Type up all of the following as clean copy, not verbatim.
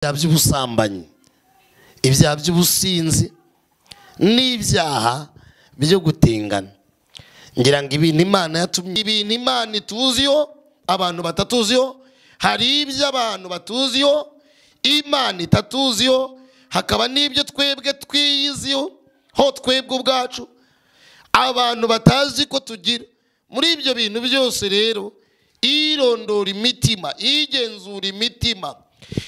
By'ubusambanyi, ibyaha by'ubusinzi n'ibyaha byo gutingana. Ngira ngo ibintu Imana yatumye, ibintu Imana ituziyo abantu batatuziyo, hari ibyo abantu batuziyo Imana itatuziyo, hakaba n'ibyo twebwe twiyiziyo ho twebwe ubwacu abantu batazi ko tugira. Muri ibyo bintu byose rero irondora imitima, igenzura imitima,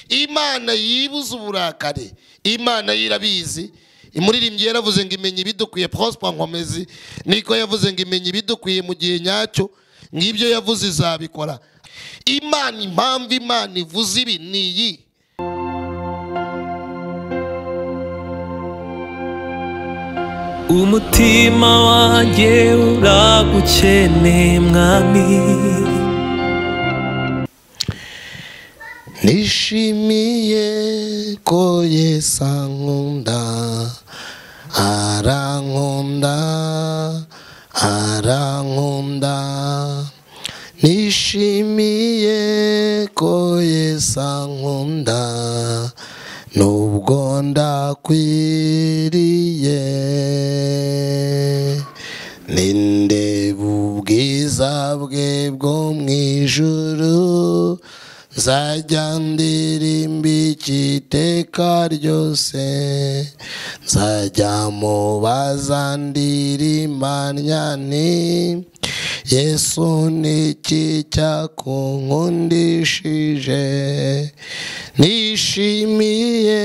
Imana yibuza uburakari, Imana yirabizi. Imuririmbyi yaravuze ngo imenye ibidukwiye, Prosper Nkomezi niko yavuze ngo imenye ibidukwiye mu gihe nyacyo, ngibyo yavuze izabikora. Imana, impamvu Imana ivuze ibi ni iyi. Umutima wanjye uragukeneye mwami, nishimiye ko Yesu ankunda, arankunda, arankunda. Nishimiye ko Yesu ankunda, nubwo ndakwiriye. Nindeba ubwiza bwe bwo mu ijuru, nzajya ndirimba iteka ryose, nzajya mubaza ndirimba nti Yesu niki cyakunkundishije. Nishimiye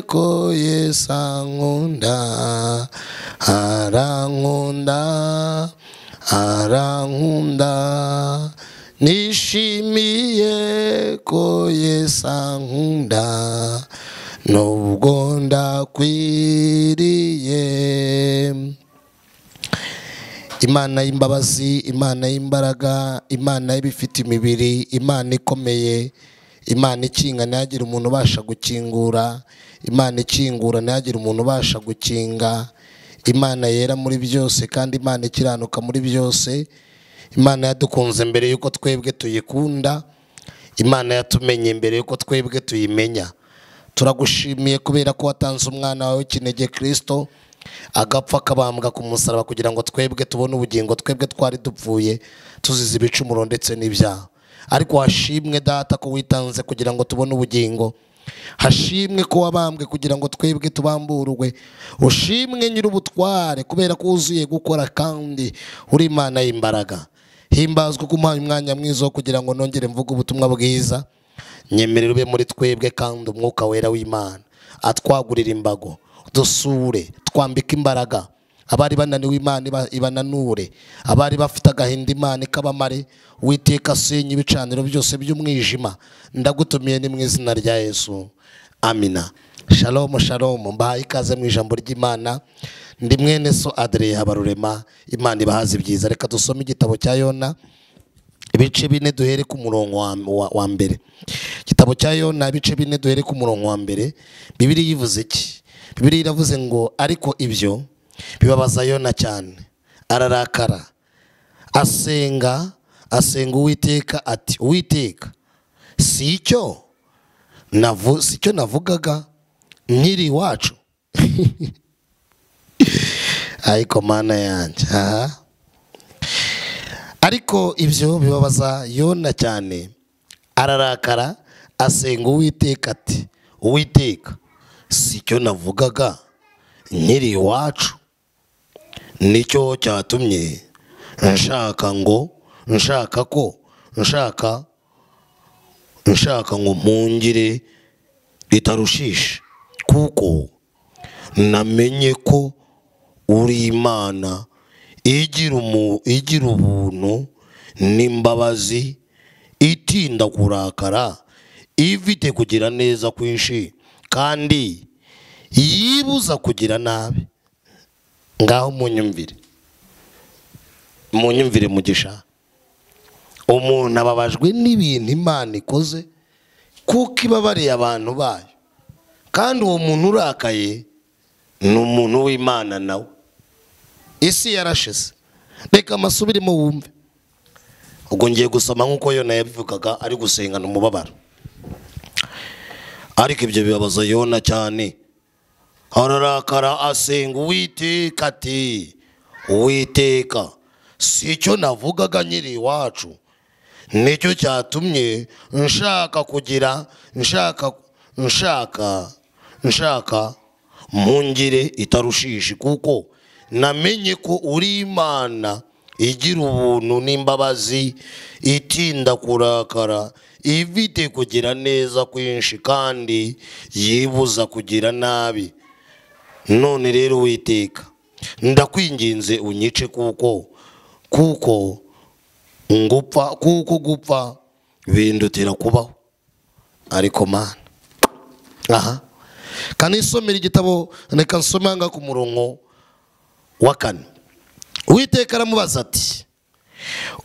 ko Yesu ankunda, arankunda, arankunda. Nishimiye ko Yesu ankunda, nubwo ndakwiriye. Imana y'imbabazi, Imana y'imbaraga, Imana y'ibifite imibiri, Imana ikomeye, Imana ikinga ntihagire umuntu ubasha gukingura, Imana ikingura ntihagire umuntu ubasha gukinga, Imana yera muri byose kandi Imana ikiranuka muri byose. Imana yadukunze mbere yuko twebwe tuyikunda, Imana yatumenye mbere yuko twebwe tuyimenya. Turagushimiye kubera ko watanze umwana wawe w'ikinege Kristo, agapfa akabambwa ku musaraba kugira ngo twebwe tubone ubugingo, twebwe twari dupfuye tuzize ibicumuro ndetse n'ibyaha. Ariko hashimwe Data ko witanze kugira ngo tubone ubugingo, hashimwe ko wabambwe kugira ngo twebwe tubamburwe. Ushimwe nyir'ubutware kubera ko wuzuye gukora kandi uri Imana y'imbaraga. Himbazwe kumuha umwanya mwiza wo kugira ngo nongere mvuge ubutumwa bwiza. Nyemerera ube muri twebwe kandi umwuka wera w'Imana atwagurira imbago, dusure, twambike imbaraga. Abari bananiwe Imana ibananure, abari bafite agahinda Imana ikabamare. Uwiteka asenye ibicaniro byose by'umwijima. Ndagutumiye ni mu izina rya Yesu, amina. Shalom, shalom. Mbahaye ikaze mu ijambo ry'Imana. Ndi mwene so Adrien Habarurema. Imana ibahaze ibyiza. Reka dusome igitabo cya Yona ibice bine duhere ku murongo wa mbere. Igitabo cya Yona ibice bine duhere ku murongo wa mbere. Bibiliya ivuze iki? Bibiliya iravuze ngo ariko ibyo bibabaza Yona cyane, ararakara, asenga, asenga Uwiteka ati Uwiteka, si icyo navugaga nkiri iwacu. Ariko Mana yanjye. Ariko ibyo bibabaza Yona cyane, ararakara, asenga Uwiteka ati Uwiteka, si icyo navugaga nkiri iwacu, nicyo cyatumye nshaka ngo mpungire itarushishe, kuko namenye ko uri Imana igira ubuntu n'imbabazi, itinda kurakara, ifite kugira neza kwinshi kandi yibuza kugira nabi. Ngaho munyumvire, munyumvire mugisha. Umuntu ababajwe n'ibintu Imana ikoze kuko ibabariye abantu bayo, kandi uwo muntu urakaye ni umuntu w'Imana nawe. Isi yarashize. Reka amasubirimo wumve. Ubwo ngiye gusoma nk'uko Yona yabivugaga ari gusengana umubabaro. Ariko ibyo bibabaza Yona cyane, ararakara asenga Uwiteka ati Uwiteka, si icyo navugaga nyiri iwacu, nicyo cyatumye nshaka kugira nshaka nshaka nshaka mpungire itarushishi, kuko namenye ko uri Imana igira ubuntu n'imbabazi, itinda kurakara, ifite kugira neza kwinshi kandi yibuza kugira nabi. None rero Uwiteka, ndakwinginze unyice, kuko ngupfa, kuko gupfa bindutira kubaho. Ariko Mana, aha kanisomera igitabo, reka nsome nga ku murongo wa 4. Uwiteka aramubaza ati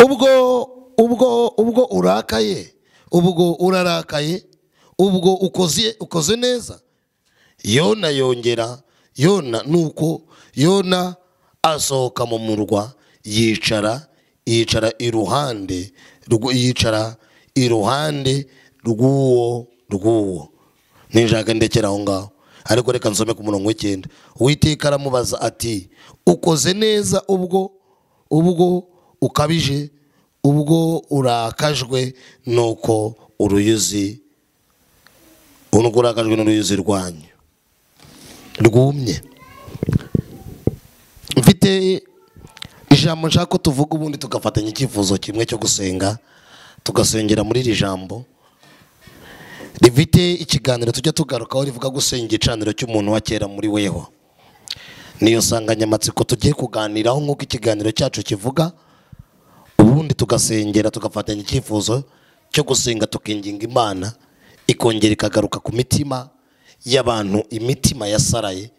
ubwo urakaye, ubwo urarakaye, ubwo ukoze neza? Yona yongera, Yona nuko Yona asohoka mu murwa, yicara iruhande rw'uwo. Ninjaka ndekera aho ngaho, ariko reka nsome ku murongo w'9. Uwiteka aramubaza ati ukoze neza ubwo ukabije, ubwo urakajwe nuko uruyuzi urakajwe n'uruyuzi rwanyu rwumye. Mfite ijambo nshaka ko tuvuga, ubundi tugafatanya icyifuzo kimwe cyo gusenga, tugasengera muri iri jambo rifite ikiganiro tujya tugarukaho rivuga gusenga igicaniro cy'umuntu wa kera muri weho. Niyo nsanganyamatsiko tugiye kuganiraho nk'uko ikiganiro cyacu kivuga, ubundi tugasengera tugafatanya icyifuzo cyo gusenga, tukinginga Imana ikongera ikagaruka ku mitima y'abantu, imitima yasaraye,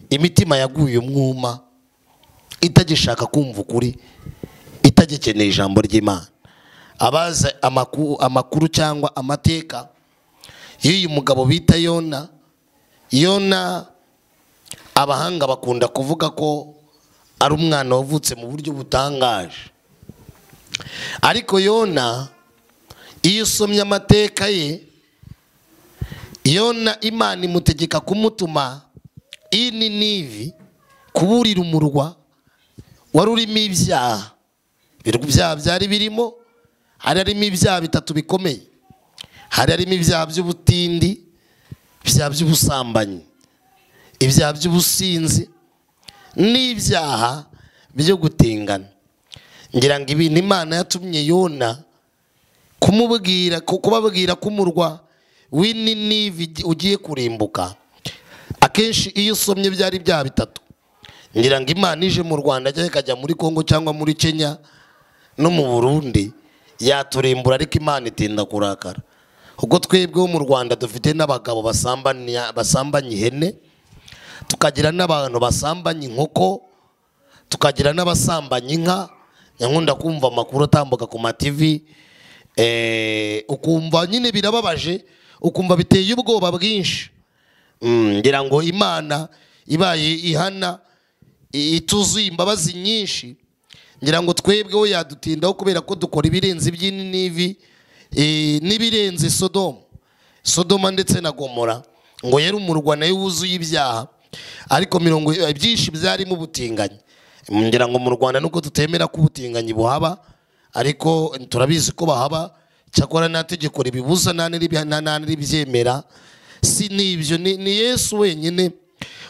imitima yaguye umwuma, itagishaka kumva ukuri, itagikeneye ijambo ry'Imana. Abaze amakuru cyangwa amateka y'uyu mugabo bita Yona. Yona abahanga bakunda kuvuga ko ari umwana wavutse mu buryo butangaje, ariko Yona iyo usomye amateka ye, Yona Imana imutegeka kumutuma i Ninivi kuburira umurwa wari urimo ibyaha. Ibyaha byari birimo, hari harimo ibyaha bitatu bikomeye. Hari harimo ibyaha by'ubutindi, ibyaha by'ubusambanyi, ibyaha by'ubusinzi n'ibyaha byo gutingana. Ngira ngo ibintu Imana yatumye Yona kumubwira, kubabwira ko umurwa w'i Ninivi ugiye kurimbuka, akenshi iyo usomye byari ibyaha bitatu. Ngira ngo Imana ije mu Rwanda cyangwa ikajya muri Kongo cyangwa muri Kenya no mu Burundi yaturimbura, ariko Imana itinda kurakara. Ubwo twebwe mu Rwanda dufite n'abagabo basambanya ihene, tukagira n'abantu basambanya inkoko, tukagira n'abasambanya inka. Nkunda kumva amakuru atambuka ku ma TV, ukumva nyine birababaje, ukumva biteye ubwoba bwinshi. Ngira ngo Imana ibaye ihana ituzuye imbabazi nyinshi, ngira ngo twebwe yadutindaho kubera ko dukora ibirenze iby'Ninivi n'ibirenze Sodoma ndetse na Gomora, ngo yari umurwa nayo wuzuye ibyaha, ariko mirongo byinshi byarimo ubutinganyi. Ngira ngo mu Rwanda nuko tutemera ko ubutinganyi buhaba, ariko turabizi ko bahaba, cyakora nta tegeko ribibuza nta n'iribyemera. Si nibyo, ni Yesu wenyine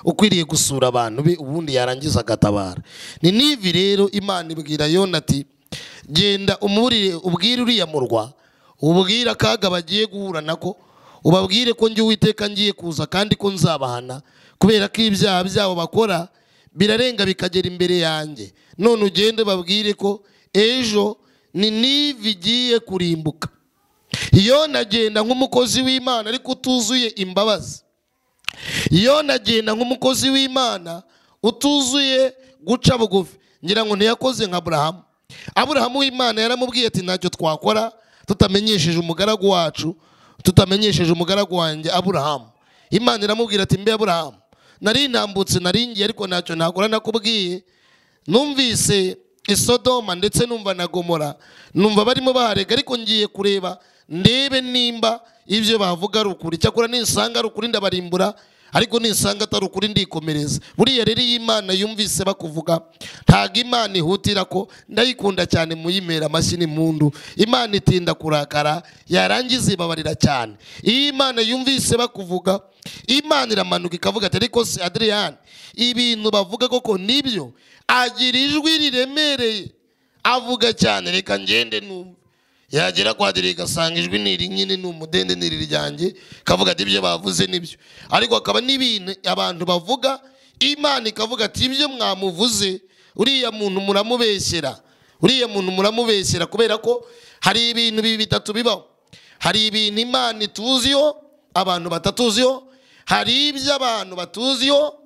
ukwiriye gusura abantu be, ubundi yarangiza agatabara. Ninivi rero Imana ibwira Yona ati genda umurire, ubwire uriya murwa, ubwire akaga bagiye guhura nako, ubabwire ko njye Uwiteka ngiye kuza kandi ko nzabahana kubera ko ibyaha byabo bakora birarenga bikagera imbere yanjye. None ugende babwire ko ejo Ninivi igiye kurimbuka. Yona agenda nk'umukozi w'Imana ariko utuzuye imbabazi. Yona agenda nk'umukozi w'Imana utuzuye guca bugufi. Ngira ngo ntiyakoze nka Aburahamu. Aburahamu w'Imana yaramubwiye ati ntacyo twakora tutamenyesheje umugaragu wacu, tutamenyesheje umugaragu wanjye Aburahamu. Imana iramubwira ati mbe Aburahamu, nari ntambutse naringiye ariko ntacyo nakora nakubwiye. Numvise Isodoma ndetse numva na Gomora, numva barimo baharega, ariko ngiye kureba ndebe nimba ibyo bavuga ari ukuri. Cyakora ninsanga ari ukuri ndabarimbura, ariko ninsanga atari ukuri ndikomereza. Buriya rero iyo Imana yumvise bakuvuga, ntago Imana ihutira ko ndayikunda cyane muyimera amashyi n'impundu. Imana itinda kurakara, yarangiza ibabarira cyane. Iyo Imana yumvise bakuvuga, Imana iramanuka ikavuga ati ariko se Adrian, ibintu bavuga koko nibyo? Agira ijwi riremereye, avuga cyane, reka ngende numve. Yagera kwa Adrien igasanga ijwi ni iri nyine, ni umudende, ni iri ryanjye, kavuga ati ibyo bavuze nibyo. Ariko akaba n'ibintu abantu bavuga, Imana ikavuga ati ibyo mwamuvuze uriya muntu muramubeshyera, uriya muntu muramubeshyera. Kubera ko hari ibintu bitatu bibaho. Hari ibintu Imana ituziho abantu batatuziho, hari ibyo abantu batuziho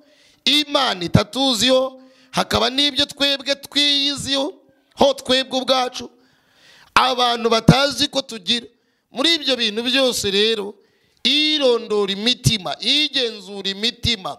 Imana itatuziho, hakaba n'ibyo twebwe twiyiziho ho twebwe ubwacu abantu batazi ko tugira. Muri ibyo bintu byose rero, irondora imitima, igenzura imitima,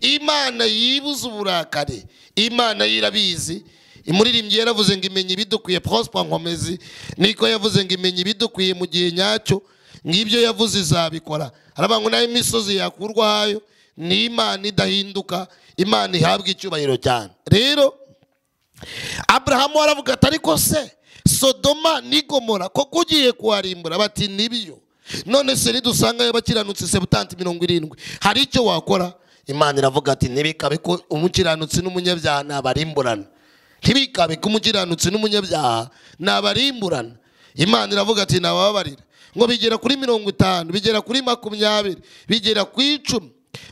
Imana yibuza uburakari, Imana yirabizi. Imuririmbyi yaravuze ngo imenye ibidukwiye, Prosper Nkomezi niko yavuze ngo imenye ibidukwiye mu gihe nyacyo, ngibyo yavuze izabikora. Aravuga ngo nayo imisozi yakurwa hayo, ni Imana idahinduka, Imana ihabwa icyubahiro cyane. Rero Abrahamu aravuga ati ariko se Sodoma ni Gomora koko ugiye kuharimbura? Bati nibyo. None se nidusanga abakiranutsi 70 hari icyo wakora? Imana iravuga ati ntibikabe ko umukiranutsi n'umunyabyaha nabarimburana. Ntibikabe ko umukiranutsi n'umunyabyaha nabarimburana. Imana iravuga ati nababarira. Ngo bigera kuri 50, bigera kuri 20, bigera ku 10,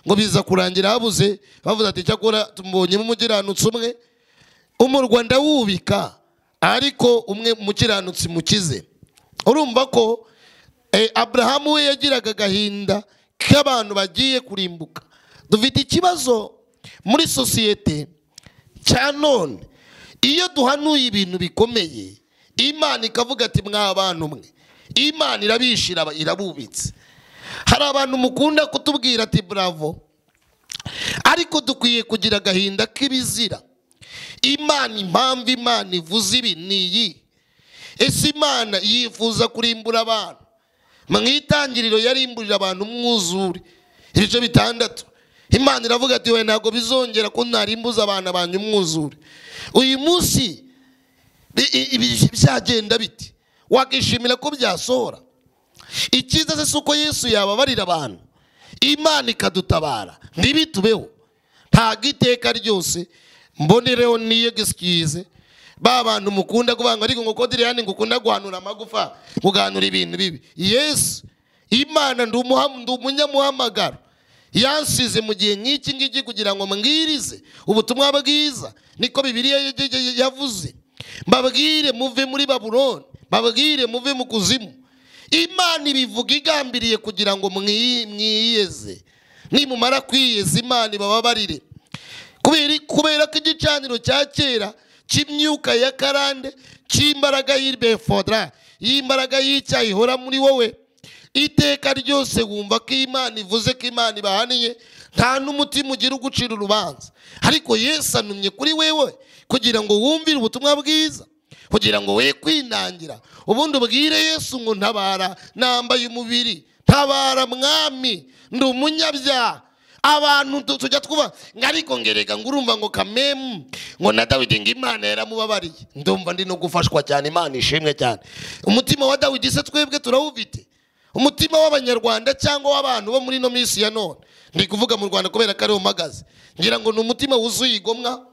ngo biza kurangira habuze. Bavuze ati cyakora tumbonyemo umukiranutsi umwe, umurwa ndawubika, ariko umwe mukiranutsi mukize. Urumva ko Abrahamu we yagiraga agahinda k'abantu bagiye kurimbuka. Dufite ikibazo muri sosiyete cya none. Iyo duhanuye ibintu bikomeye, Imana ikavuga ati mwa bantu mwe, Imana irabishira, irabubitse. Hari abantu mukunda kutubwira ati bravo, ariko dukwiye kugira agahinda k'ibizira. Imana, impamvu Imana ivuze ibi ni iyi. Ese Imana yifuza kurimbura abantu? Mu itangiriro yarimburira abantu umwuzure ibice 6. Imana iravuga ati we ntago bizongera ko narimbuza abana banyu umwuzure. Uyu munsi byagenda biti? Wakishimira ko byasohora? Icyiza se uko Yesu yababarira abantu, Imana ikadutabara, ntibitubeho. Ntago iteka ryose mbonereho niyo gisikize ba bantu mukunda kubanga, ariko ngo Adrian ngo ukunda guhanura amagufa, kuganura ibintu bibi. Yesu Imana ndi umunyamuhamagaro, yansize mu gihe nk'iki ngiki kugira ngo mbwirize ubutumwa bwiza. Niko Bibiliya yavuze, mbabwire muve muri Babuloni, mbabwire muve mu kuzimu. Imana ibivuga igambiriye kugira ngo mwiyeze. Nimumara kwiyeza Imana ibababarire. Kubera ko igicaniro cya kera cy'imyuka ya karande, cy'imbaraga y'ibefodra, y'imbaraga y'icyaha ihora muri wowe iteka ryose, wumva ko Imana ivuze ko Imana ibahaniye, nta n'umutima ugira ugucira urubanza. Ariko Yesu anumye kuri wewe kugira ngo wumvire ubutumwa bwiza, kugira ngo we kwinangira. Ubundi ubwire Yesu ngo ntabara, nambaye umubiri, ntabara mwami, ndi umunyabyaha. Abantu tujya twuba ariko ngereka ngo urumva ngo kamemu ngo na Dawidi ngo Imana yaramubabariye. Ndumva ndi no gufashwa cyane, Imana ishimwe cyane. Umutima wa Dawidi se twebwe turawufite? Umutima w'abanyarwanda cyangwa w'abantu bo muri no minsi ya none, ndi kuvuga mu Rwanda kubera ko ari umagaze, ngira ngo ni umutima wuzuye igomwa,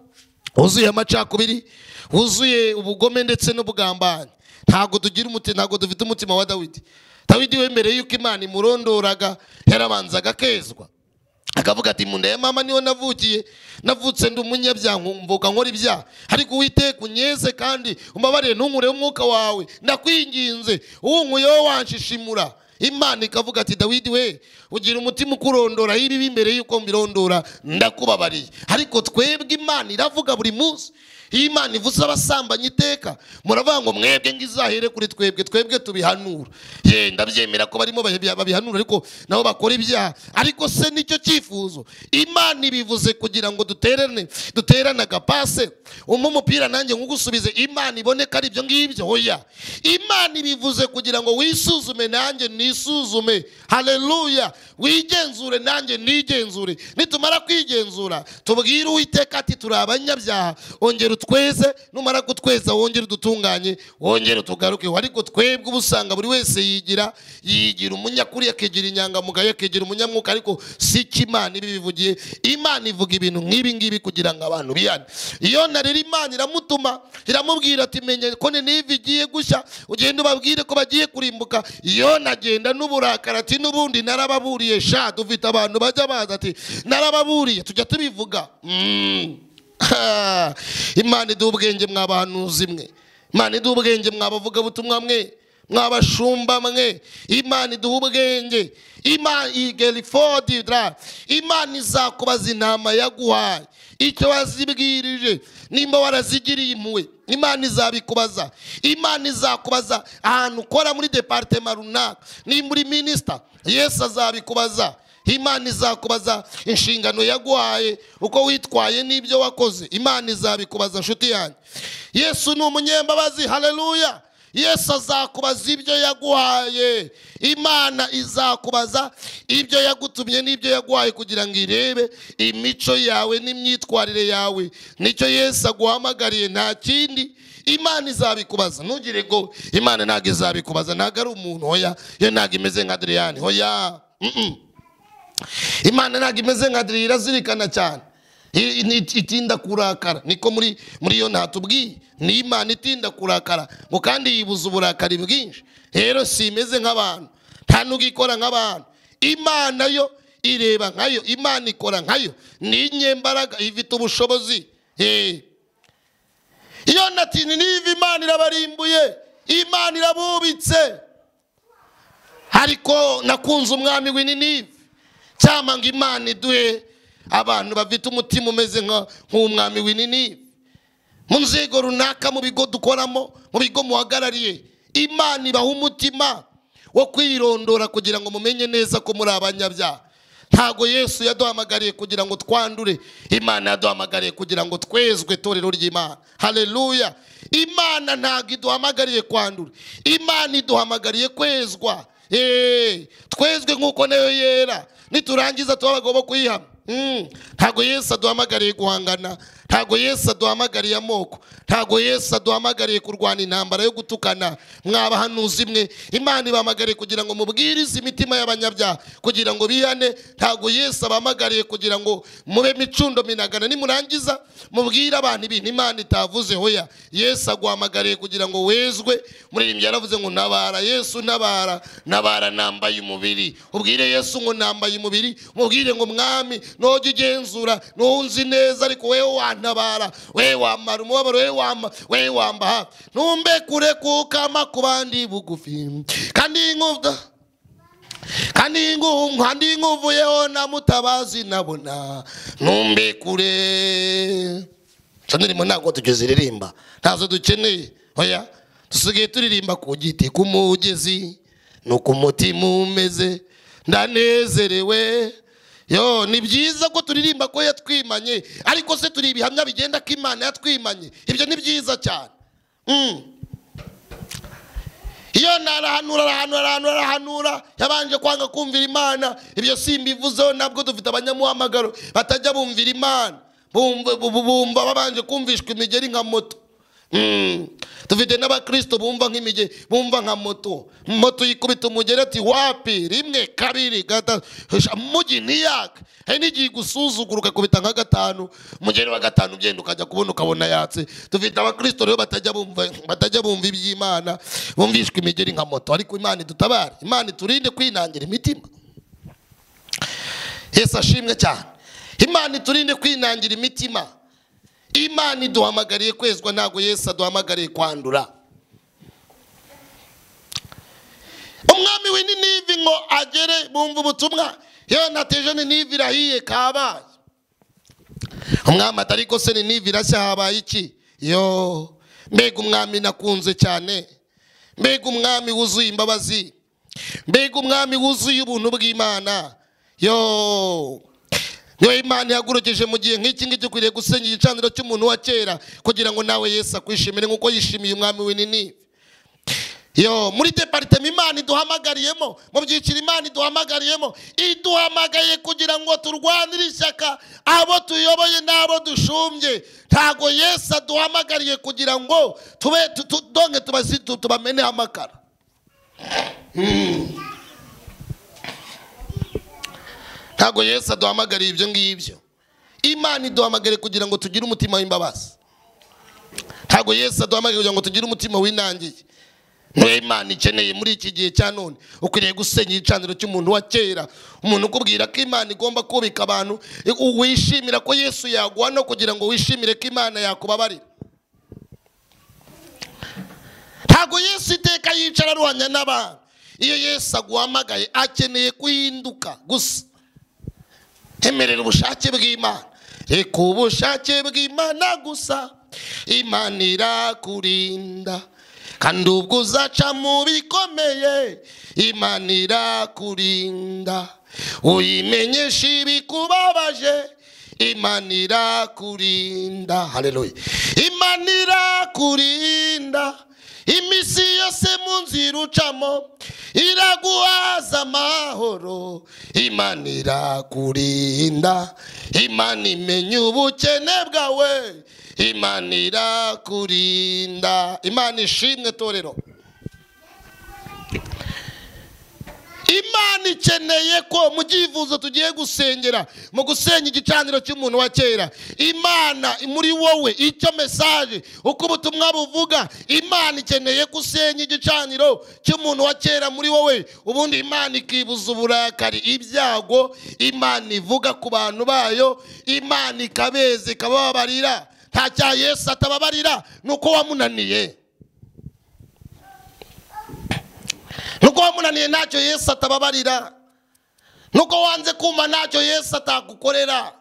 wuzuye amacakubiri, wuzuye ubugome ndetse n'ubugambanyi. Ntago tugira umutima, ntago dufite umutima wa Dawidi. Dawidi we mbere yuko Imana imurondoraga yarabanzaga kezwa, akavuga ati munda ya mama niho navukiye, navutse ndi umunyabyaha, mvuka nkora ibyaha, ariko Uwiteka unyeze kandi umbabarire, ntunkureho umwuka wawe, ndakwinginze, uwunkuyeho wanshishimura. Imana ikavuga ati Dawidi we ugira umutima ukurondora ibibi mbere yuko mbirondora, ndakubabariye. Ariko twebwe Imana iravuga buri munsi, Iyo Imana ivuze abasambanyi iteka muravuga ngo mwebwe ngizahere kuri twebwe, twebwe tubihanura. Ye ndabyemera ko barimo babihanura ariko nabo bakora ibyaha, ariko se nicyo cyifuzo Imana ibivuze kugira ngo duterane agapase umupira nanjye nkugusubize Imana iboneka ari ibyo ngibyo. Oya, Imana ibivuze kugira ngo wisuzume nanjye nisuzume. Haleluya, wigenzure nanjye nigenzure. Nitumara kwigenzura tubwire Uwiteka ati turi abanyabyaha, ongera utweze, numara kutweza wongere udutunganye, wongere tugaruke. Ariko twebwe ubusanga buri wese yigira umunyakuri, akigira inyangamugayo, akigira umunyamwuka, ariko si Imana ibivugiye. Imana ivuga ibintu nk'ibi ngibi kugira ngo abantu biyane. Iyo rero Imana iramutuma iramubwira ati menye ko Ninive igiye gushya, ugende ubabwire ko bagiye kurimbuka. Iyo nagenda n'uburakari ati n'ubundi narababuriye sha, dufite abantu bajya baza ati narababuriye, tujya tubivuga. Imana iduha ubwenge mwabahanuzi mwe, Imana iduha ubwenge mwabavuga butumwa mwe, mwabashumba mwe. Imana iduha ubwenge. Imana igerifodira, Imana izakubaza intama yaguhaye icyo wazibwirije, nimba warazigiriye impuhwe Imana izabikubaza. Imana izakubaza ahantu ukora muri departement runaka, nimba uri minister Yesu azabikubaza. Imana izakubaza inshingano yaguhaye, uko witwaye n'ibyo wakoze, Imana izabikubaza nshuti yanjye. Yesu ni umunyembabazi. Haleluya. Yesu azakubaza ibyo yaguhaye. Imana izakubaza ibyo yagutumye n'ibyo yaguhaye kugira ngo irebe imico yawe n'imyitwarire yawe. Nicyo Yesu aguhamagariye, nta kindi. Imana izabikubaza. Ntugire ngo Imana ntabwo izabikubaza, ntabwo ari umuntu. Hoya, yo ntabwo imeze nka Adriyani. Hoya, Imana ntabwo imeze nka Adriyani, irazirikana cyane, itinda kurakara. Niko muri yo ntatubwiye, ni Imana itinda kurakara ngo kandi yibuza uburakari bwinshi. Rero si imeze nk'abantu, nta nubwo ikora nk'abantu. Imana yo ireba nkayo, Imana ikora nkayo, ni inyembaraga, ifite ubushobozi. Iyo nati Ninive Imana irabarimbuye, Imana irabubitse. Ariko nakunze umwami w'Ninive, cyangwa ngo Imana iduhe abantu bafite umutima umeze nk'umwami w'Ninive. Mu nzego runaka, mu bigo dukoramo, mu bigo muhagarariye, Imana ibaha umutima wo kwirondora kugira ngo mumenye neza ko muri abanyabyaha. Ntago Yesu yaduhamagariye kugira ngo twandure, Imana yaduhamagariye kugira ngo twezwe, torero ry'Imana. Haleluya. Imana ntago iduhamagariye kwandura, Imana iduhamagariye kwezwa. Twezwe nk'uko nayo yera, niturangiza tuba abagabo bo kuyihama. Ntago Yesu aduhamagariye guhangana, ntago Yesu aduhamagariye amoko, ntago Yesu aduhamagariye kurwana intambara yo gutukana. Mwabahanuzi mwe, Imana ibahamagariye kugira ngo mubwirize imitima y'abanyabyaha kugira ngo bihane. Ntago Yesu abahamagariye kugira ngo mube micundo minagana, nimurangiza mubwire abantu ibintu Imana itavuze. Hoya, Yesu aguhamagariye kugira ngo wezwe. Muririmbyi yaravuze ngo ntabara Yesu, ntabara, ntabara nambaye umubiri. Ubwire Yesu ngo nambaye umubiri, mubwire ngo mwami nojya ugenzura, nunzi neza, ariko wewe wantabara, wewe wamara umubabaro, wewe wamba hafi, ntumbe kure kukama ku bandi bugufi. Kandi nkuvuyeho na mutabazi nabona, ntumbe kure. Ndirimbo ntabwo tugeziririmba, ntazo dukeneye. Oya, dusigaye turirimba ku giti k'umugezi, nuko umutima umeze, ndanezerewe. Yo, ni byiza ko turirimba ko yatwimanye, ariko se turi ibihamya bigenda ko Imana yatwimanye. Ibyo ni byiza cyane. Iyo narahanura yabanje kwanga kumvira Imana. Ibyo simbivuzeho, nabwo dufite abanyamuhamagaro batajya bumvira Imana, bumva babanje kumvishwa imigeri nka moto. Dufite n'abakristo bumva nk'imige, bumva nka moto. Moto yikubita umugeri ati wapi, rimwe kabiri gatatu, mugi ntiyaka. Hari n'igihe gusuzugura ukakubita nka gatanu, umugeri wa gatanu ugenda ukajya kubona ukabona yatse. Dufite abakristo rero batajya bumva iby'Imana, bumvishwa imigeri nka moto. Ariko Imana idutabare, Imana iturinde kwinangira imitima. Yesu ashimwe cyane. Imana iturinde kwinangira imitima. Imana iduhamagariye kwezwa, ntago Yesu aduhamagariye kwandura. Umwami w'Ninive ngo agere bumva ubutumwa, Yona Ninive irahiye kabaye. Umwami ati ariko se Ninive irashya habaye iki? Yo, mbega umwami nakunze cyane, mbega umwami wuzuye imbabazi, mbega umwami wuzuye ubuntu bw'Imana. Yo, niyo Imana ihagurukije mu gihe nk'iki ngiki ukwiriye gusenya igicaniro cy'umuntu wa kera kugira ngo nawe Yesu akwishimire nk'uko yishimiye umwami w'Ininive. Yo, muri departement Imana iduhamagariyemo, mu byiciro Imana iduhamagariyemo, iduhamagaye kugira ngo turwanire ishyaka abo tuyoboye n'abo dushumbye. Ntago Yesu aduhamagariye kugira ngo tube donke tubameneho amakara. Ntago Yesu aduhamagariye ibyo ngibyo. Imana iduhamagariye kugira ngo tugire umutima w'imbabazi. Ntago Yesu aduhamagariye kugira ngo tugire umutima w'inangiye. Niyo Imana ikeneye muri iki gihe cya none. Ukwiriye gusenya igicaniro cy'umuntu wa kera, umuntu ukubwira ko Imana igomba kubika abantu, wishimira ko Yesu yaguha no kugira ngo wishimire ko Imana yakubabarira. Ntago Yesu iteka yicara aruhanya n'abantu. Iyo Yesu aguhamagaye akeneye kuhinduka gusa. Emerera ubushake bw'Imana, reka ubushake bw'Imana gusa, Imana irakurinda. Kandi ubwo uzaca mu bikomeye, Imana irakurinda. Uyimenyesha ibikubabaje, Imana irakurinda. Haleluya. Imana irakurinda iminsi yose mu nzira ucamo, iraguhaza amahoro. Imana irakurinda, Imana imenya ubukene bwawe, Imana irakurinda. Imana ishimwe torero. Imana ikeneye ko mu byifuzo tugiye gusengera, mu gusenya igicaniro cy'umuntu wa kera, Imana muri wowe icyo message uko ubutumwa buvuga, Imana ikeneye gusenya igicaniro cy'umuntu wa kera muri wowe. Ubundi Imana ikibuza uburakari, ibyago Imana ivuga ku bantu bayo, Imana ikabeza ikababarira. Nta cya Yesu atababarira, nuko wamunaniye. Nuko wamunaniye ntacyo Yesu atababarira. Nuko wanze kuma ntacyo Yesu atagukorera.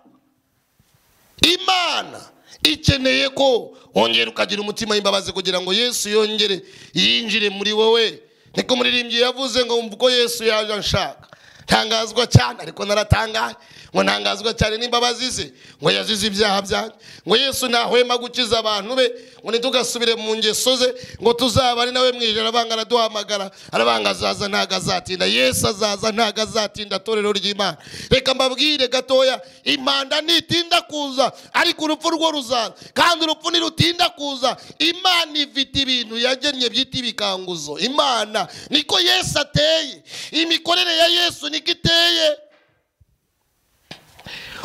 Imana ikeneye ko wongera ukagira umutima w'imbabazi kugira ngo Yesu yongere yinjire muri wowe. Niko muririmbyi yavuze ngo umva uko Yesu yaje anshaka. Ntangazwa cyane, ariko naratangaye ngo ntangazwa cyane n'imbabazi ze, ngo yazize ibyaha byanjye, ngo Yesu ntahwema gukiza abantu be, ngo ntitugasubire mu ngeso ze, ngo tuzabane nawe mu ijoro. Abanga araduhamagara, arabanga azaza ntago azatinda. Yesu azaza ntago azatinda. Torero ry'Imana, reka mbabwire gatoya, impanda nitinda kuza ariko urupfu rwo ruzaza, kandi urupfu nirutinda kuza, Imana ifite ibintu yagennye byita ibikanguzo. Imana niko Yesu ateye, imikorere ya Yesu niko iteye.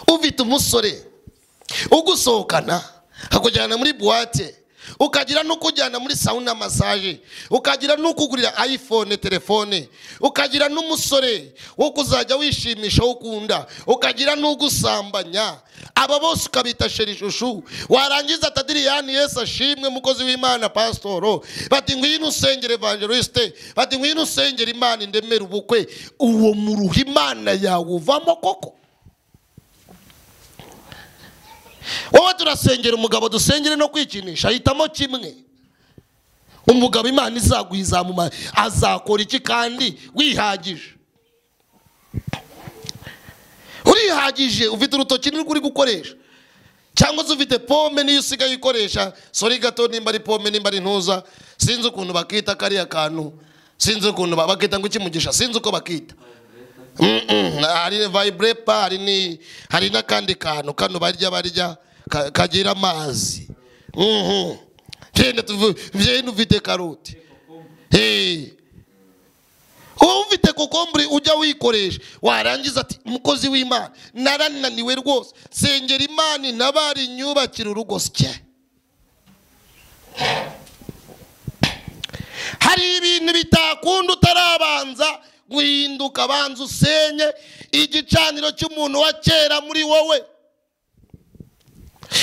Ufite umusore ugusohokana akujyana muri boîte, ukagira n'ukujyana muri sauna massage, ukagira n'ukugurira iPhone telefone, ukagira n'umusore wo kuzajya wishimisha ukunda, ukagira n'ugusambanya, aba bose ukabita sherishushu. Warangiza tadiriyani, Yesu ashimwe mukozi w'Imana pastoro, bati ngwino usengere evangeliste, bati ngwino usengere Imana indemera ubukwe. Uwo muruha Imana yawuvamo koko? Wowe turasengera umugabo, dusengere no kwikinisha, ahitamo kimwe. Umugabo Imana izagwiza mu azakora iki kandi wihagije? Urihagije, ufite urutoki nirwo uri gukoresha, cyangwa se ufite pome niyo usigaye ukoresha. Sorry gato, nimba ari pome nimba ari ntuza, sinzi ukuntu bakita kariya kantu, sinzi ukuntu bakita ngo ikimugisha, sinzi uko bakita. Hari vibrator, hari n'akandi kantu kano barya kagira amazi. Genda ufite karoti, ufite kokombure ujya wikoresha. Warangiza ati mukozi w'Imana narananiwe rwose, sengera Imana nabari nyubakira urugo. Sike hari ibintu bitakunda utarabanza guhinduka. Banza usenye igicaniro cy'umuntu wa kera muri wowe.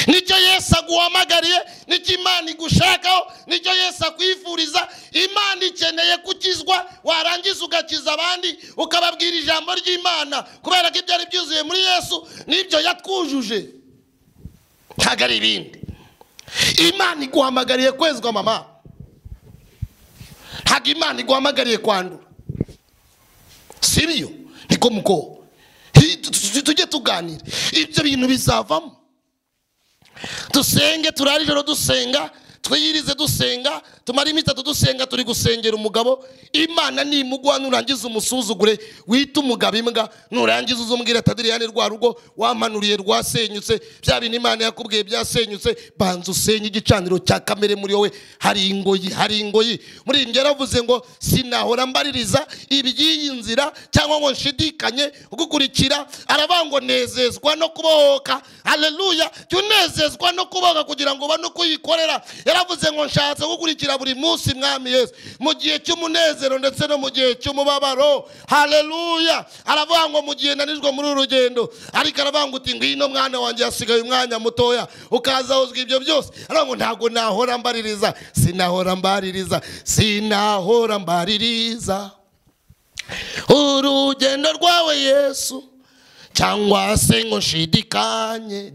Nicyo Yesu aguhamagariye, nicyo Imana igushakaho, nicyo Yesu akwifuriza. Imana ikeneye gukizwa, warangiza ugakiza abandi, ukababwira ijambo ry'Imana, kubera ko ibyari byuzuye muri Yesu nibyo yatwujuje, ntabwo ari ibindi. Imana iguhamagariye kwezwa mama, ntabwo Imana iguhamagariye kwandura, sibyo? Niko muko tujye tuganira, ibyo bintu bizavamo. Dusenge, turare ijoro dusenga, twiyirize dusenga, tumare iminsi itatu dusenga, turi gusengera umugabo. Imana nimuguha nurangiza umusuzugure, wite umugabo imbwa, nurangiza uzumbwira ati Adriyani rwa rugo wampanuriye rwasenyutse, bya bintu Imana yakubwiye byasenyutse. Banza usenye igicaniro cya kamere muri wowe. Hari ingoyi, hari ingoyi. Muri ibyo yaravuze ngo sinahora mbaririza iby'iyi nzira cyangwa ngo nshidikanye gukurikira. Aravuga ngo nezezwa no kubohoka. Haleluya! Jya unezezwa no kubohoka kugira ngo ubone uko uyikorera. Yaravuze ngo nshatse gukurikira buri munsi Mwami Yesu, mu gihe cy'umunezero ndetse no mu gihe cy'umubabaro. Haleluya! Aravuga ngo mu gihe nanijwe muri uru rugendo, ariko aravuga ngo uti ngwino mwana wanjye, hasigaye umwanya mutoya ukaza wuzwa ibyo byose. Aravuga ngo ntabwo nahora mbaririza, sinahora mbaririza, sinahora mbaririza urugendo rwawe Yesu, cyangwa se ngo nshidikanye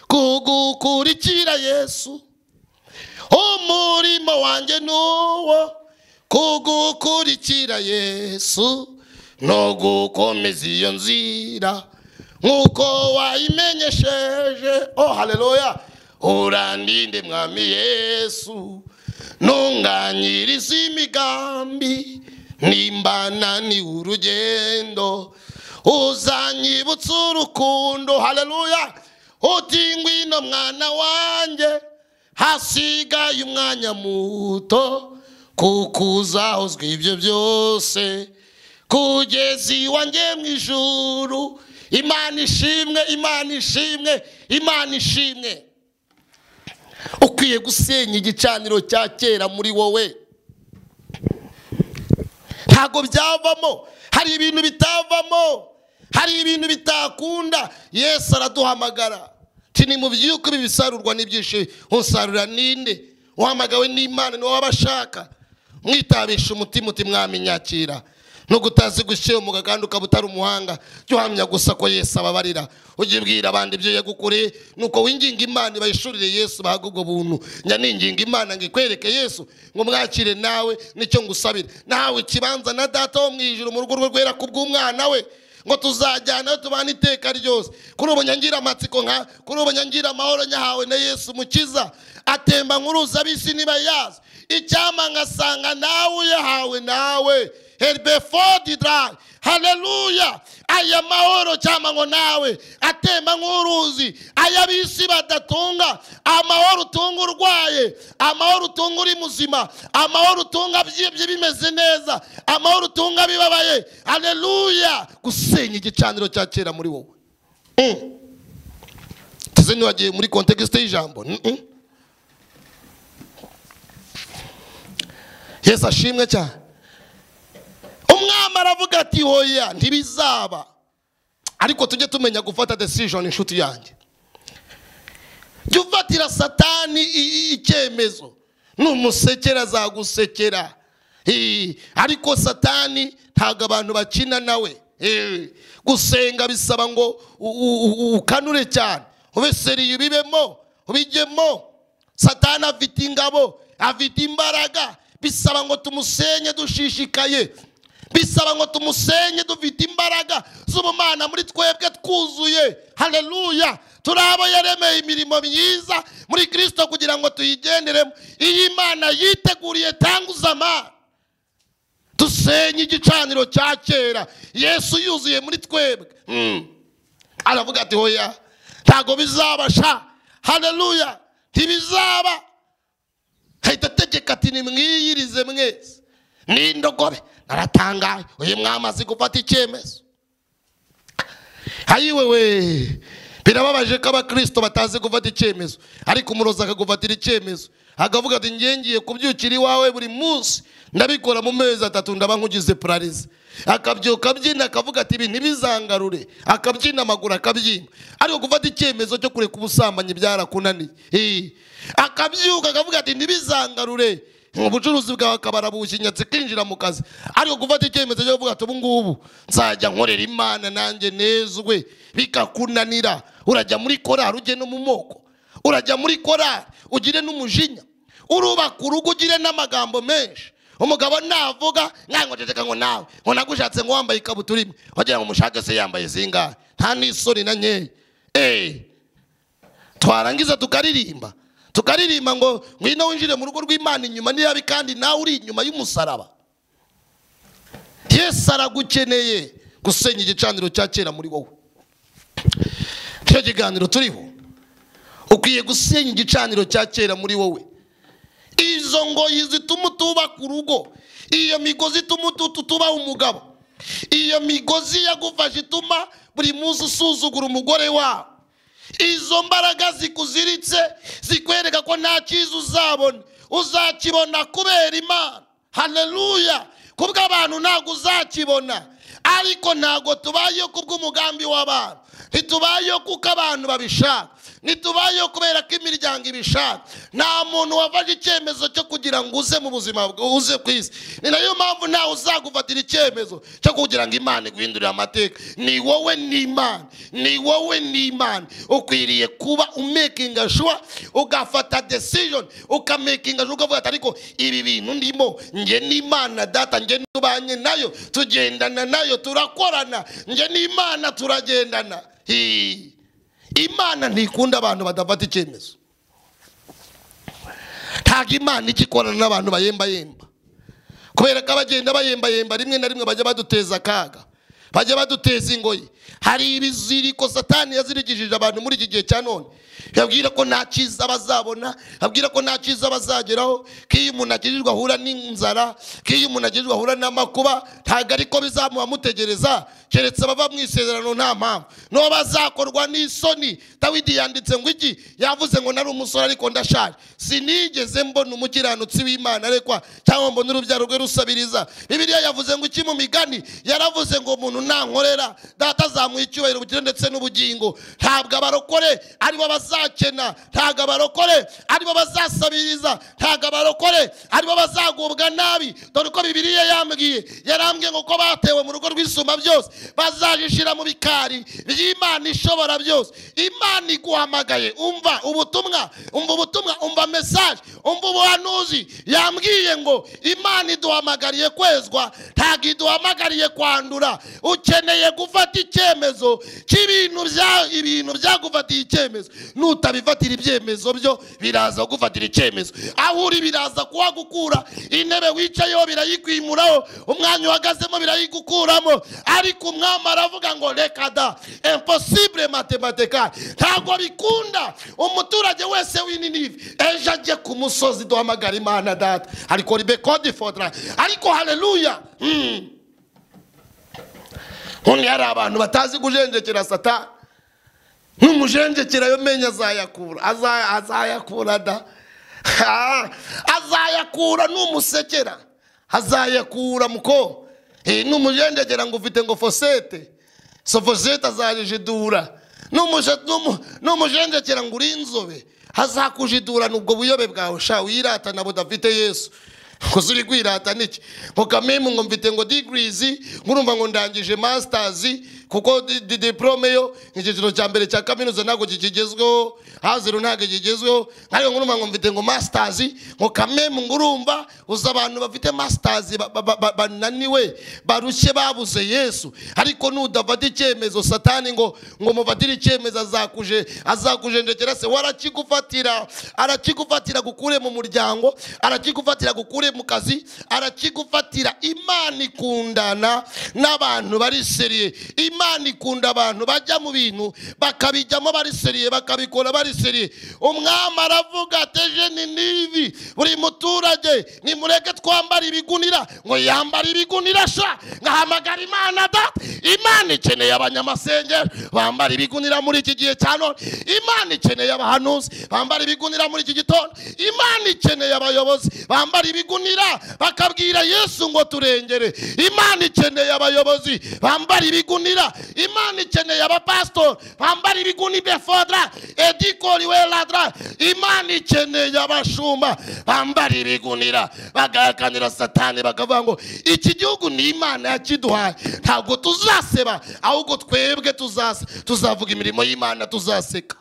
kugukurikira Yesu. Umurimo wanjye nuwo kugukurikira Yesu, no gukomeza iyo nzira nkuko wayimenyesheje. Oh haleluya! Urandinde Mwami Yesu, ntunganyirize imigambi, nimba naniwe urugendo uzanyibutsa urukundo. Haleluya! Uti ngwino mwana wanjye, hasigaye umwanya muto, kuko uzahozwa ibyo byose kugeza iwanjye mu ijuru. Imana ishimwe, Imana ishimwe, Imana ishimwe. Ukwiye gusenya igicaniro cya kera muri wowe. Ntabwo byavamo, hari ibintu bitavamo, hari ibintu bitakunda. Yesu araduhamagara ati nimubyuke ibisarurwa n'ibyishimo. Usarura ninde? Uhamagawe n'Imana, niwe wabashaka. Mwitabisha umutima uti Mwami nyakira. Nubwo utazi gushemuka kandi ukaba utari umuhanga, jya uhamya gusa ko Yesu ababarira. Ujye ubwira abandi ibyo yagukoreye, nuko winginga Imana ibayishurire Yesu bahabwe ubwo buntu. Njya ninginga Imana ngo ikwereke Yesu, ngo mwakire nawe, nicyo ngusabira. Nawe ikibanza na Data wo mu ijuru mu rugo rwe rwera kubw'umwana we, ngo tuzajyana tubana iteka ryose. Kuri ubu nyangira amatsiko nka, kuri ubu nyangira amahoro nyahawe na Yesu Mukiza, atemba nkuruza ab'isi niba yazi. Icyama ngasanga nawe uyahawe nawe. Haleluya! Aya mahoro cyama ngo nawe atemba nk'uruzi, aya bisi badatunga. Amahoro utunga urwaye, amahoro utunga uri muzima, amahoro utunga byibye bimeze neza, amahoro utunga bibabaye. Haleluya! Gusenya igicaniro cya kera muri wowe. Tuze niwagiye muri context y'ijambo. Yesu ashimwe cyane. Umwami aravuga ati hoya ntibizaba. Ariko tujye tumenya gufata decision, inshuti yanjye. Jya ufatira Satani icyemezo, numusekera azagusekera. Ariko Satani ntabwo abantu bakina nawe. Gusenga bisaba ngo ukanure cyane, ube seriye, ubibemo, ubijyemo. Satani afite ingabo, afite imbaraga. Bisaba ngo tumusenye dushishikaye, bisaba ngo tumusenye dufite imbaraga z'ubumana muri twebwe twuzuye. Haleluya! Turi abo yaremeye imirimo myiza muri Kristo kugira ngo tuyigenderemo. Iyi Imana yiteguriye tanguza amana. Dusenye igicaniro cya kera, Yesu yuzuye muri twebwe. Aravuga ati hoya ntago bizabasha. Haleluya! Ntibizaba. Hahita ategeka ati nimwiyirize mwese n'indogobe. Naratangaye, uyu mwami azi gufata icyemezo. Ayiwewe, birababaje ko abakristo batazi gufata icyemezo, ariko umurozi akagufatira icyemezo, akavuga ati ngiye ngiye kubyukira iwawe buri munsi, ndabikora mu mezi atatu ndaba nkugize pararize. Akabyuka abyina akavuga ati ibi ntibizangarure, akabyina amaguru akabyina. Ariko gufata icyemezo cyo kureka ubusambanyi byarakunaniye. Akabyuka akavuga ati ntibizangarure, ubucuruzi bwawe akabara bushinyatse kinjira mu kazi. Ariko gufata icyemezo cyo kuvuga ati ubu ngubu nzajya nkorera Imana nanjye nezwe, bikakunanira. Urajya muri korari ujye no mu moko, Urajya muri korari ugire n'umujinya, urubaka urugo ugire n'amagambo menshi. Umugabo navuga ngango ceceka ngo nawe ngo nagushatse ngo wambaye ikabutura imwe, wagira ngo umushake se yambaye zingahe? Nta n'isoni na nkeya. Twarangiza tukaririmba ngo ngwino winjire mu rugo rw'Imana inyuma niyabi, kandi nawe uri inyuma y'umusaraba. Yesu aragukeneye gusenya igicaniro cya kera muri wowe. Icyo kiganiro turiho, ukwiye gusenya igicaniro cya kera muri wowe. Izo ngoyi zituma utubaka urugo, iyo migozi ituma utubaha umugabo, iyo migozi yagufashe ituma buri munsi usuzugura umugore wawe, izo mbaraga zikuziritse zikwereka ko nta cyiza uzabona, uzakibona kubera Imana. Haleluya! Kubw'abantu ntabwo uzakibona, ariko ntabwo tubayeho kubw'umugambi w'abantu, ntitubayeho kuko abantu babishaka, ntitubayeho kubera ko imiryango ibishaka. Nta muntu wafashe icyemezo cyo kugira ngo uze mu buzima, uze ku isi. Ni nayo mpamvu ntawe uzagufatira icyemezo cyo kugira ngo Imana iguhindurire amateka. Ni wowe n'Imana, ni wowe n'Imana. Ukwiriye kuba umakinga sure, ugafata decision, ukamakinga sure, ukavuga ati ariko ibi bintu ndimo nge n'Imana data, nge tubanye nayo, tugendana nayo, turakorana, nge n'Imana turagendana. Imana ntikunda abantu badafata icyemezo. Ntabwo Imana igikorana n'abantu bayembayemba, kubera ko abagenda bayembayemba rimwe na rimwe bajya baduteza akaga, bajya baduteza ingoyi. Hari ibiziriko Satani yazirikishije abantu muri iki gihe cya none, yabwira ko nta cyiza bazabona, abwira ko nta cyiza bazageraho, ko iyo umuntu akijijwe ahura n'inzara, ko iyo umuntu akijijwe ahura n'amakuba. Ntabwo ariko bizamuha mutegereza, keretse abava mu isezerano nta mpamvu no bazakorwa n'isoni. Dawidi yanditse ngo iki? Yavuze ngo nari umusore ariko ndashaje, sinigeze mbona umukiranutsi w'Imana arekwa, cyangwa mbona urubyaro rwe rusabiriza. Bibiliya yavuze ngo iki mu migani? Yaravuze ngo umuntu nankorera data azamuha icyubahiro, ubukire ndetse n'ubugingo. Ntabwo abarokore aribo bazakena, ntabwo abarokore aribo bazasabiriza, ntabwo abarokore aribo bazagubwa nabi. Dore uko Bibiliya yambwiye, yarambwiye ngo ko batewe mu rugo rw'isumba byose bazajishira mu bikari by'Imana ishobora byose. Imana iguhamagaye, umva ubutumwa, umva ubutumwa, umva message, umva ubuhanuzi. Yambwiye ngo Imana iduhamagariye kwezwa, ntabwo iduhamagariye kwandura. Ukeneye gufata icyemezo cy'ibintu bya ibintu byagufatiye icyemezo. Nutabifatira ibyemezo byo biraza gufatira icyemezo. Aho uri biraza kuhagukura, intebe wicayeho birayikwimuraho, umwanya uhagazemo birayigukuramo. Ariko umwami aravuga ngo reka da, impossible mathematical, ntabwo bikunda. Umuturage wese w'Ininive ejo ajye ku musozi duhamagara Imana data, ariko ribe fodra, ariko haleluya. Undi hari abantu batazi kujenjekera Satani, numujenjekera yo menya azayakura, azayakura da, azayakura numusekera, azayakura muko. Numujenjekera ngo ufite ngo fosete, so fosete azajidura. Numujenjekera ngo uri inzobe, azakujidura nubwo buyobe bwawe sha wirata nabo budafite Yesu. Kuzuri kwirata niki? Ngo kamemu ngo mfite ngo degrees, ngurumva ngo ndangije masters, kuko diplome yo igiciro cya mbere cya kaminuza ntabwo kikigezweho, hazero ntabwo kigezweho, ariko ngurumva ngo mfite ngo masters, ngo kamemu ngurumva uza abantu bafite masters bananiwe barushye babuze Yesu. Ariko nudafata icyemezo Satani ngo mufatire icyemezo azakujenjekera se warakigufatira, arakigufatira gukure mu muryango, arakigufatira gukure mu kazi, arakigufatira. Imana ikundana n'abantu bari seriye. Imana ikunda abantu bajya mu bintu bakabijyamo bari seriye, bakabikora bari seriye. Umwami aravuga ateje Ninivi, buri muturage nimureke twambara ibigunira, ngo yambara ibigunira sha, ngahamagara Imana data. Imana ikeneye abanyamasengero bambara ibigunira muri iki gihe cya none. Imana ikeneye abahanuzi bambara ibigunira muri iki gitondo. Imana ikeneye abayobozi bambara ibigunira bakabwira Yesu ngo turengere. Imana ikeneye abayobozi bambara ibigunira. Imana ikeneye abapastor bambara ibiguni befodra edikori weladra. Imana ikeneye abashumba bambara ibigunira bagakanira Satani, bakavuga ngo iki gihugu ni Imana yakiduhaye, ntabwo tuzaseba, ahubwo twebwe tuzavuga imirimo y'Imana, tuzaseka.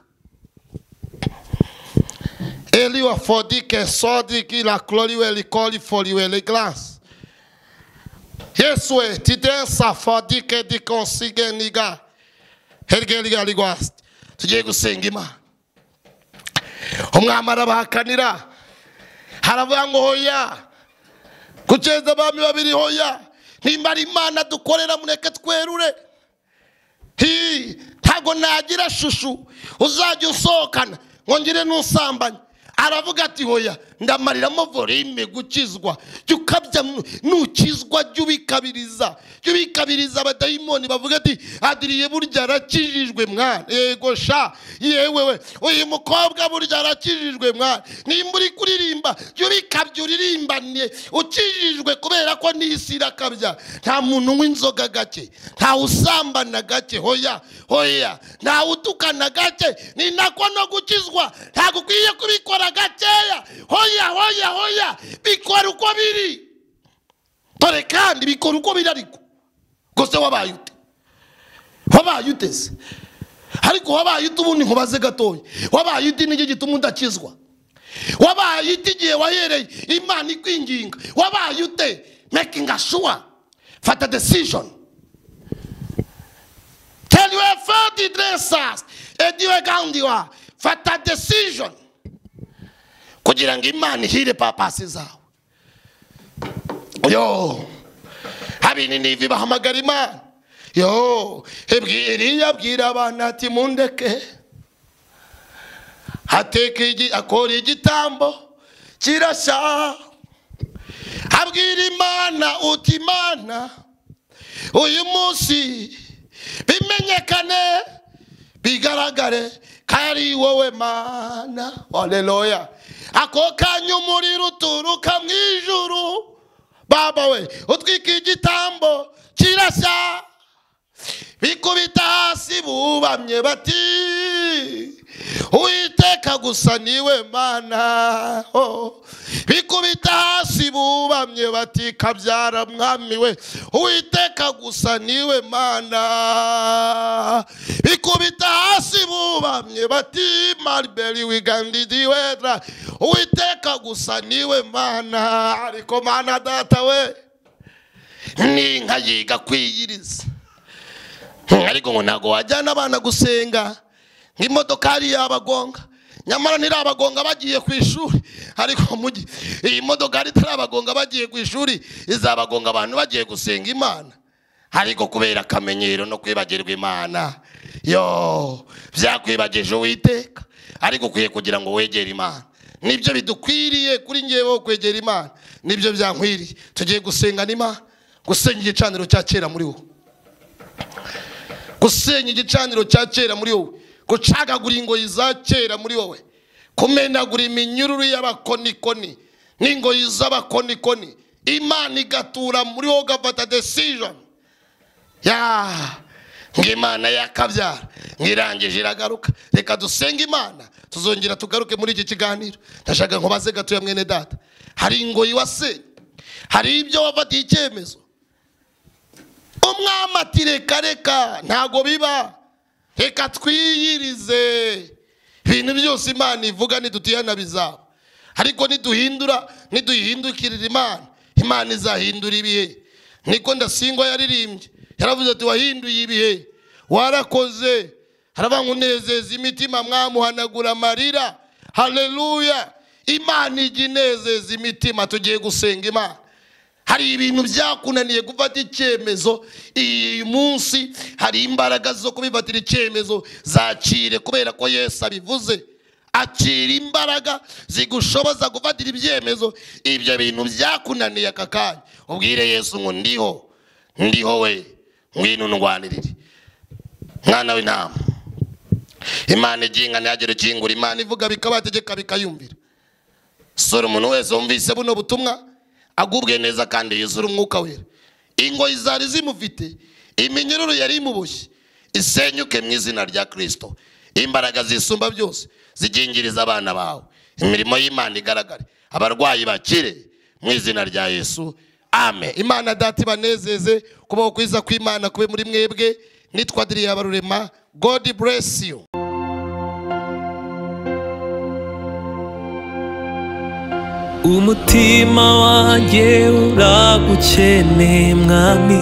Eliwa fodike sodiki la gloriwe likoli foliwe le glace. Yesu tidensa fodike dikonsige niga. Hergeliga ligwast. Tugiye gusenga Imana. Umwami arabahakanira. Haravuga ngo hoya. Guceza abami babiri hoya. Nimba ari Imana dukorera mureke twerure. Hi, ntago nagira shushu uzajya usohokana ngo ngire n'usambanye. Aravuga ati hoya ndamariramo volume gukizwa. Jya nukizwa jya ubikabiriza. Jya ubikabiriza abadayimoni bavuga ati Adriye burya arakijijwe mwana. Yego sha yewe we uyu mukobwa burya arakijijwe mwana. Nimba uri kuririmba jya ubikabya uririmbane ukijijwe, kubera ko n'isi irakabya. Nta muntu unywa inzoga gake, nta usambana gake, hoya hoya, nta utukana gake. Ni nako no gukizwa ntabwo ukwiye kubikora gakeya. Hoya hoya hoya, bikora uko biri. Dore kandi bikora uko biri, ariko gusa wabaye ute? Wabaye ute se? Ariko wabaye ute ubundi nkubaze gatoya? Wabaye ute n'iki gituma udakizwa? Wabaye ute igihe wahereye Imana ikwinginga? Wabaye ute? Making a sure. Fata decision. Tell you a 40 dressers. Ediwe gandiwa. Fata decision. Kugira ngo Imana ihire papasi zawe. Yo, habini nivi bahamagara Imana. Yo, Eliya abwira abana ati mundeke. Hateka akora igitambo kirashya. Abwira Imana uti Imana uyu munsi bimenyekane bigaragare kari wowe Mana. Haleluya. Ako kanya umuriro uturuka mu ijuru, baba we utwika igitambo kirashya. Bikubita hasi bubamye bati Uwiteka gusa niwe Mana. Oh. Bikubita hasi bubamye bati kabyara mwami we, Uwiteka gusa niwe Mana. Bikubita hasi bubamye bati maribeli wigandidi wedra, Uwiteka gusa niwe Mana. Ariko Mana data we ninka yiga kwiyiriza. Ariko ngo ntago wajyana abana gusenga nk'imodokari yabagonga, nyamara ntirabagonga bagiye ku ishuri. Ariko mugi iyi modokari itarabagonga bagiye ku ishuri, izabagonga abantu bagiye gusenga Imana. Ariko kubera akamenyero no kwibagirwa Imana, yo byakwibagije Uwiteka. Ariko ukwiye kugira ngo wegere Imana. Nibyo bidukwiriye kuri ngewe kwegera Imana, nibyo byankwiriye. Tugiye gusenga n'Imana, gusenya igicaniro cya kera muri wowe. Gusenya igicaniro cya kera muri wowe, gucagagura ingoyi za kera muri wowe, kumenagura iminyururu y'abakonikoni n'ingoyi z'abakonikoni. Imana igatura muri wowe, ugafata decision. Ya ng'Imana yakabyara ngirangije iragaruka. Reka dusenge Imana, tuzongera tugaruke muri iki kiganiro. Ndashaka nkubaze gatoya mwene data, hari ingoyi wasenye, hari ibyo wafatiye icyemezo. Umwami ati reka reka ntago biba, reka twiyirize. Ibintu byose Imana ivuga nidutihana bizaba, ariko niduhindura, niduhindukirira Imana, Imana izahindura ibihe. Niko Ndasingwa yaririmbye, yaravuze ati wahinduye ibihe, warakoze. Haravuga ngo unezeza imitima mwamuhanagura amarira. Haleluya. Imana ijya inezeza imitima. Tugiye gusenga Imana. Hari ibintu byakunaniye gufata icyemezo iyi munsi, hari imbaraga zo kubifatira icyemezo. Zakire kubera ko Yesu abivuze. Akira imbaraga zigushoboza gufatira ibyemezo ibyo bintu byakunaniye aka kanya. Ubwire Yesu ngo ndiho, ndiho we, ngwino ndwanirire. Mwana w'intama, Imana iginga ntihagire ukingura. Imana ivuga bikabategeka bikayumvira. Sora umuntu wese wumvise buno butumwa agubwe neza kandi yuzura umwuka wera. Ingoyi zari zimufite, iminyururu yari imuboshye, isenyuke mu izina rya Kristo. Imbaraga zisumba byose zigingiriza abana bawe, imirimo y'Imana igaragare, abarwayi bakire mu izina rya Yesu. Amen. Imana data ibanezeze, kubaho kwiza kw'Imana kube muri mwebwe. Nitwa Adrien Habarurema. God bless you. Umutima wanjye uragukeneye mwami.